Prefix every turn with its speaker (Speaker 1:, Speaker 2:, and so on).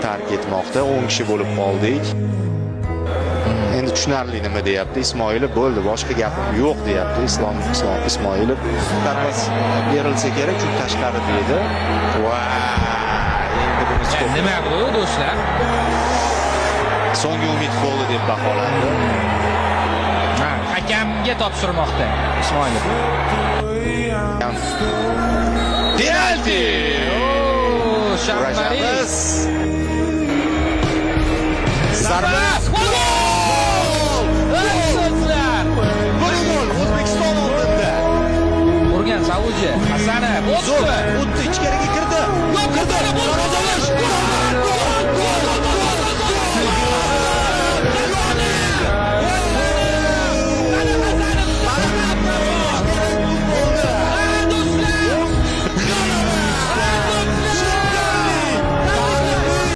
Speaker 1: tark etmoqda. 10 kishi bo'lib qoldik. Endi tushunarli nima deyapti Ismoilov, bo'ldi, boshqa gapim yo'q deyapti Islom Ismoilov. Zarba berilsa kerak, chunki tashqarida edi. Va endi bunisi ko'p.
Speaker 2: Nima bu do'stlar?
Speaker 1: So'nggi umid golli deb baholandi.
Speaker 2: Ha, hakamga topshirmoqda Ismoilov.
Speaker 1: Penalti!
Speaker 2: Shammari.
Speaker 1: Kurashamiz.